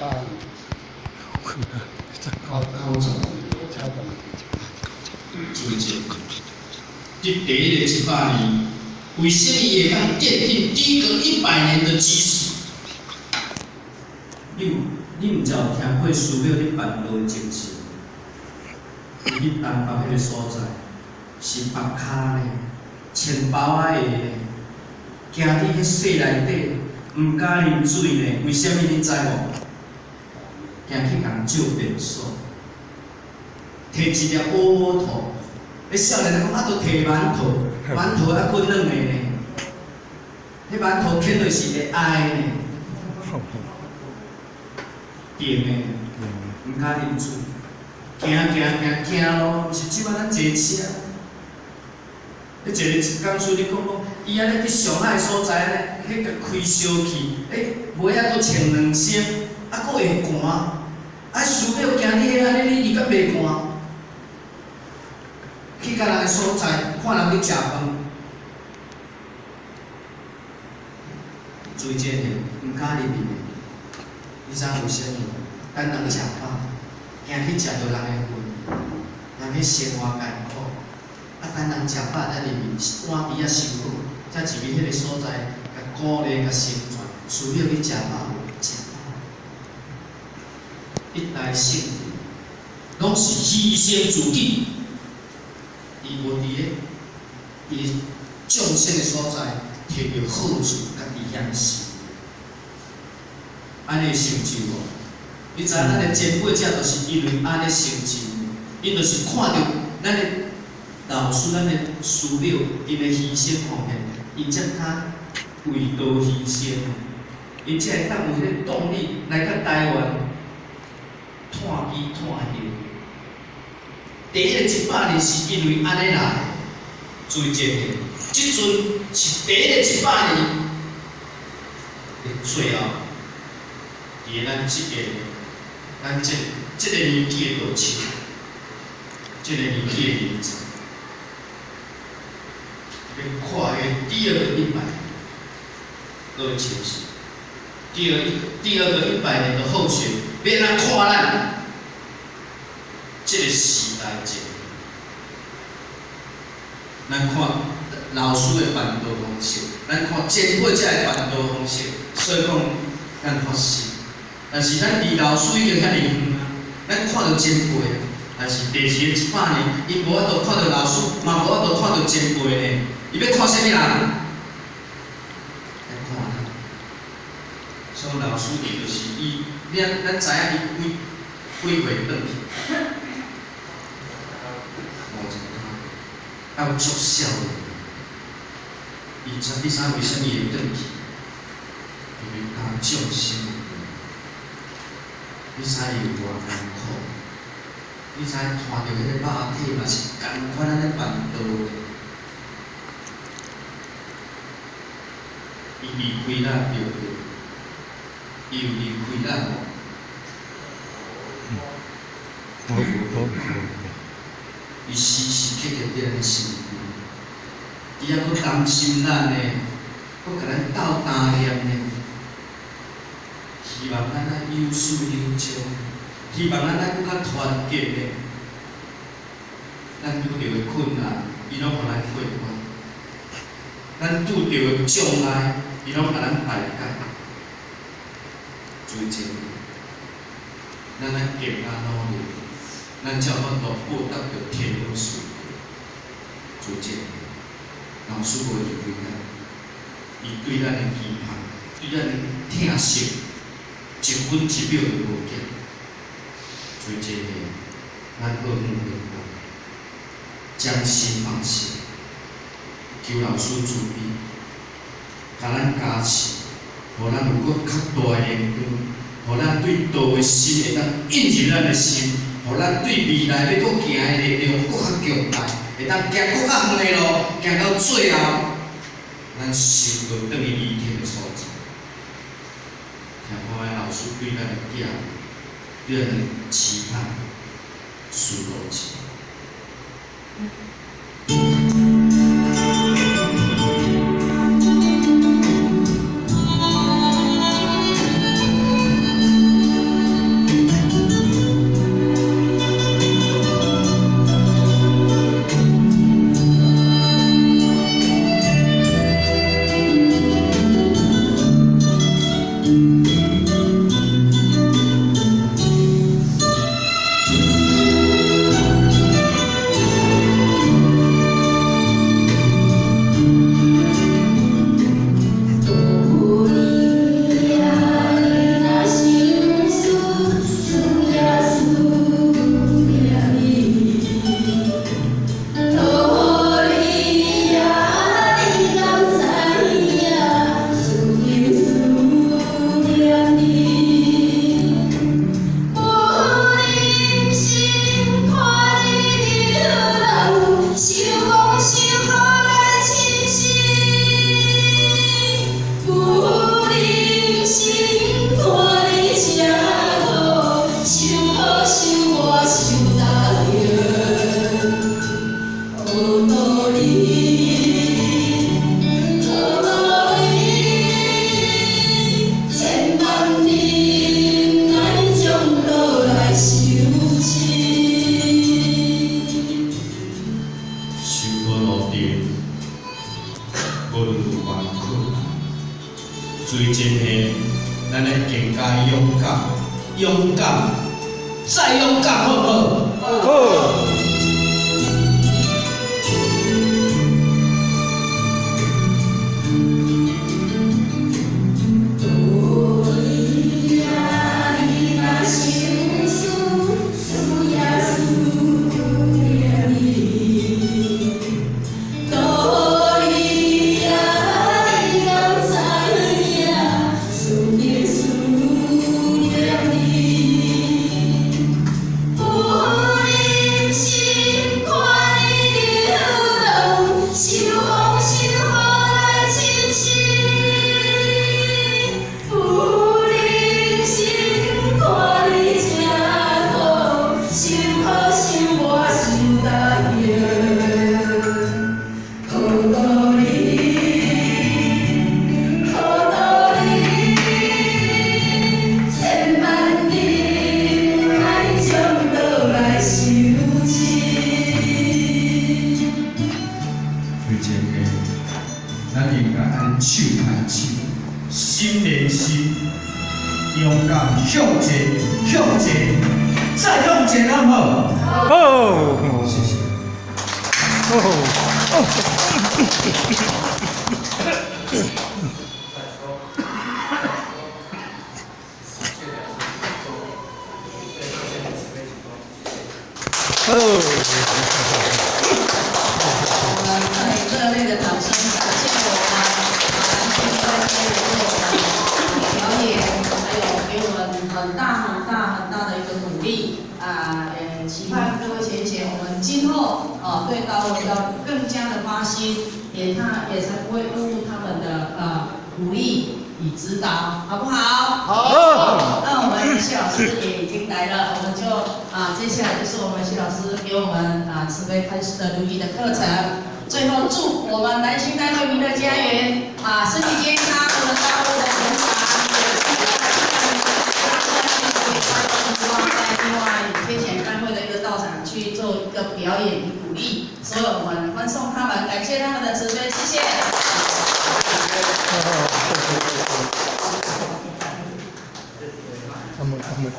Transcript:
到90。注意者，伫第一个一百年，為啥物會當奠定第一個一百年的基礎？你毋知有聽過師母咧辦道的精神？伊去東北彼個所在，是縛跤呢，穿包仔鞋呢，行佇彼雪內底，毋敢啉水呢。為啥物你知無？驚去共借便所，提一粒烏烏頭。彼少年人講啊，都提饅頭，饅頭猶閣軟的呢。彼饅頭啃落是會哀呢，甜的，毋敢啉水，行行行行路，毋是這擺咱坐車。彼一個講師咧講講，伊按呢去上海所在按呢，彼個開燒去，欸，袜仔閣穿兩身，啊，閣會寒，啊，師母行佇遐按呢，你伊閣袂寒。去共人的所在，看人咧食飯，注意這個，毋敢入去的。你知影為啥物？等人食飽，驚去食著人的飯，人彼生活艱苦。啊，等人食飽才入去，碗碟仔收好，才入去彼個所在，共鼓勵、共成全。師母你食飽無？食飽。一代聖人，攏是犧牲自己。伊無佇咧，伊眾生的所在，摕著好處，家己享受，按呢成就無？你知影咱的前輩者，就是因為按呢成就，𪜶就是看著咱的老師、咱的師母，𪜶的犧牲奉獻，𪜶才敢為道犧牲，𪜶才會當有彼个動力來到台灣，炭飢炭飢。第一個一百年是因為按呢來，注意這個，這陣是第一個一百年的最後，佇咱這個咱這個年紀的道親，這個年紀的人才，欲跨越第二個一百年，各位請示，第二個一百年的後學，欲按怎看咱這個時代前，咱看老師的辦道方式，咱看前輩者的辦道方式，所以講咱發心。但是咱離老師已經遐爾遠啊，咱看著前輩，但是第二個一百年，𪜶無法度看著老師，嘛無法度看著前輩呢。伊欲看啥物人？來看咱。所以老師伊就是伊，咱知影伊幾幾歲轉去？50，還有足少年。伊知你知影為啥物會轉去？因為佮眾生有關。你知伊有偌艱苦？你知看著彼个肉體嘛是仝款按呢辦道的。伊離開咱對毋對？伊有離開咱無？無無無。伊時時刻刻佇咱身邊，伊猶閣擔心咱呢，閣共咱鬥擔念呢。希望咱愛有始有終，希望咱愛閣較團結呢。咱拄著的困難，伊攏予咱過關；咱拄著的障礙，伊攏共咱排解。注意這個，咱愛更加努力，咱才有法度報答著天恩師。注意這個，老師無離開咱，伊對咱的期盼，對咱的疼惜，一分一秒都無減。所以這個，咱好好練功，將心放下，求老師慈悲，共咱加持，予咱有閣較大的靈光，予咱對道的心會當印入咱的心，予咱對未來欲閣行的力量閣較強大，會當行閣較遠的路，行到最後，咱心就轉去理天的所在。聽看覓老師對咱的寄對咱的期盼，師徒情。勇敢，勇敢，再勇敢，好無好？好。手牽手，心連心，勇敢向前，向前，再向前，好無好？好。謝謝。好。好。我們熱烈的掌聲，感謝我們表演，還有給我們很大很大很大的一個鼓勵啊！也期盼各位賢賢，我們今後啊對導演要更加的發心，也他也才不會辜負他們的鼓勵與指導，好不好？好。那我們謝老師也已經來了，我們就啊接下來就是我們謝老師給我們啊慈悲開示的如意的課程。最後祝我們南新單位彌樂家園啊身體健康，我們大陸的成長。在另外天顯單位的一個道場去做一個表演與鼓勵，所以我們歡送他們，感謝他們的慈悲，謝謝。阿妹，阿妹。